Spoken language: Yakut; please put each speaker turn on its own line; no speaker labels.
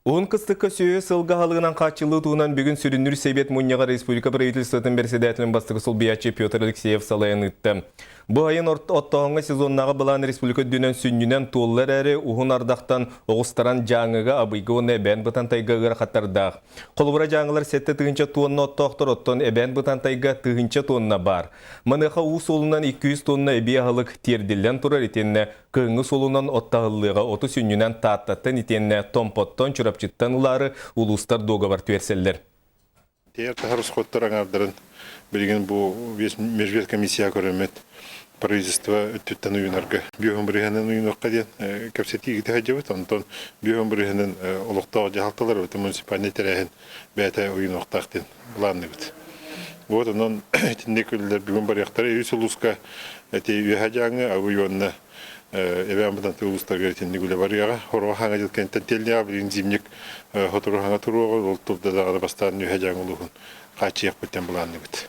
Уһун кыстыкка сүөһү сылга аһылыгынан хааччыллыы туһунан бүгүн сүрүннүүр сэбиэт мунньаҕар республика правительствотын бэрэссэдээтэлин бастакы солбуйааччы Петр Алексеев салайан ыытта. Бу айан оттооһуҥҥа сезоннааҕы былаан республика үрдүнэн сүнньүнэн туолла эрээри, уһун ардахтан оҕустаран Дьааҥыга, Абыйга уонна Эбээн Бытантайга ыарахаттардаах. Холобура, дьааҥылар 7000 тонна оттоохтор, оттон Эбээн Бытантайга 1000 тонна баар. Маныаха уу суолунан 200 тонна эбии аһылык тиэрдиллэн турар итиэннэ Кыһыҥҥы суолунан от таһыллыаҕа оту сүнньүнэн Тааттаттан итиэннэ Томпоттон, Чурапчыттан ылаары улуустар дуогабар түһэрсэллэр.
Тиэр таһар усходтар аҥаардарын билигин бу межведкомиссия көрөммүт правительство өттүттэн уйунарга бүөһүн бырыһыанын уйунуохха диэн кэпсэтии ыыта сылдьабыт. Онтон бүөһүн бырыһыанын олохтоох дьаһалталар эбэтэр муниципальнай тэрээһин бэйэтэ уйунуохтаах диэн былаанныыбыт. Вот онон итинник үлэлэр бүгүн барыахтара. Үс улууска эти Үөһээ Дьааҥы, Абый уонна Эбээн Бытантай улуустарыгар итинник үлэ барыаҕа. Хоруо хаҥа дьыл кэнниттэн тиэллиэҕэ, билигин зимник сотору хаҥа туруоҕа, ол турда даҕаны бастаан Үөһээ Дьааҥы улууһун хааччыйыахпыт диэн былаанныыбыт.